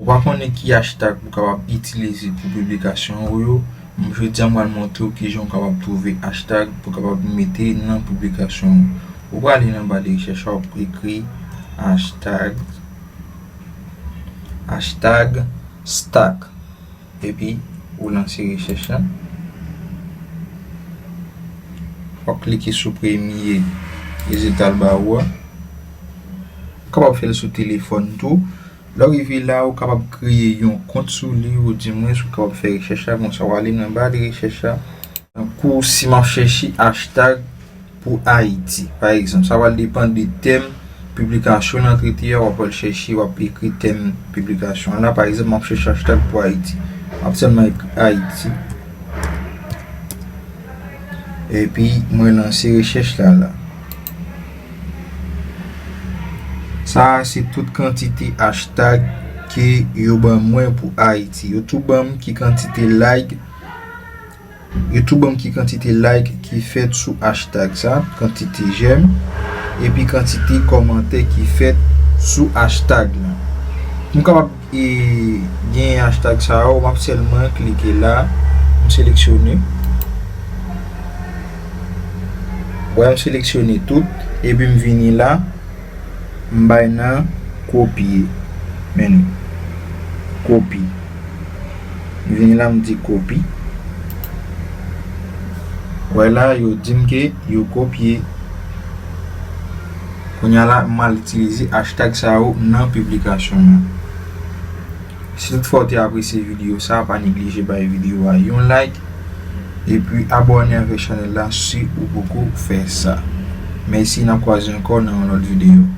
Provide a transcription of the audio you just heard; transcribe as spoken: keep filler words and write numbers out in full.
Ou pa konnen ki hashtag ou kapab itilize pou piblikasyon ou yo? M, jodi a, m pral montre w kijan ou kapab twouve hashtag pou w kapab mete nan piblikasyon ou. Ou prale nan ba de rechèch la, w ap ekri hashtag, hashtag stack. Epi, ou lanse rechèch la. W ap klike sou premye rezilta l ba ou a. Ou kapab fè l sou telefòn tou. Lè w rive la, ou kapab kreye yon kont sou li, oudimwens ou kapab fè rechèch la konsa. W ale nan ba de rechèch la. Tankou si m ap chèche hashtag pou Ayiti, pa egzanp, sa pral depann de tèm piblikasyon w nan trete a, w ap al chèche, w ap ekri tèm piblikasyon an la. Pa egzanp, m ap chèche hashtag pou Ayiti. M ap sèlman ekri Ayiti. Epi, mwen lanse rechèch la la. Sa a se tout kantite hashtag ke yo ban mwen pou Ayiti. Yo tou ban m ki kantite like, yo tou ban m ki kantite like ki fèt sou hashtag sa, kantite j'aime, epi kantite kòmantè ki fèt sou hashtag la. Pou m kapab e genyen hashtag sa yo, m ap sèlman klike la, m seleksyone. Wè, m seleksyone tout, epi m vini la, m bay nan kopye. Men, kopi. M vini la, m di kopi. Wè la, yo di m ke yo kopye. Kounye a la, m al itilize hashtag sa yo nan piblikasyon mwen. Si toutfwa w te apresye videyo sa, pa neglije bay videyo a yon like, epi abòne avèk chanèl la si ou poko fè sa. Mèsi, n ap kwaze ankò nan yon lòt videyo.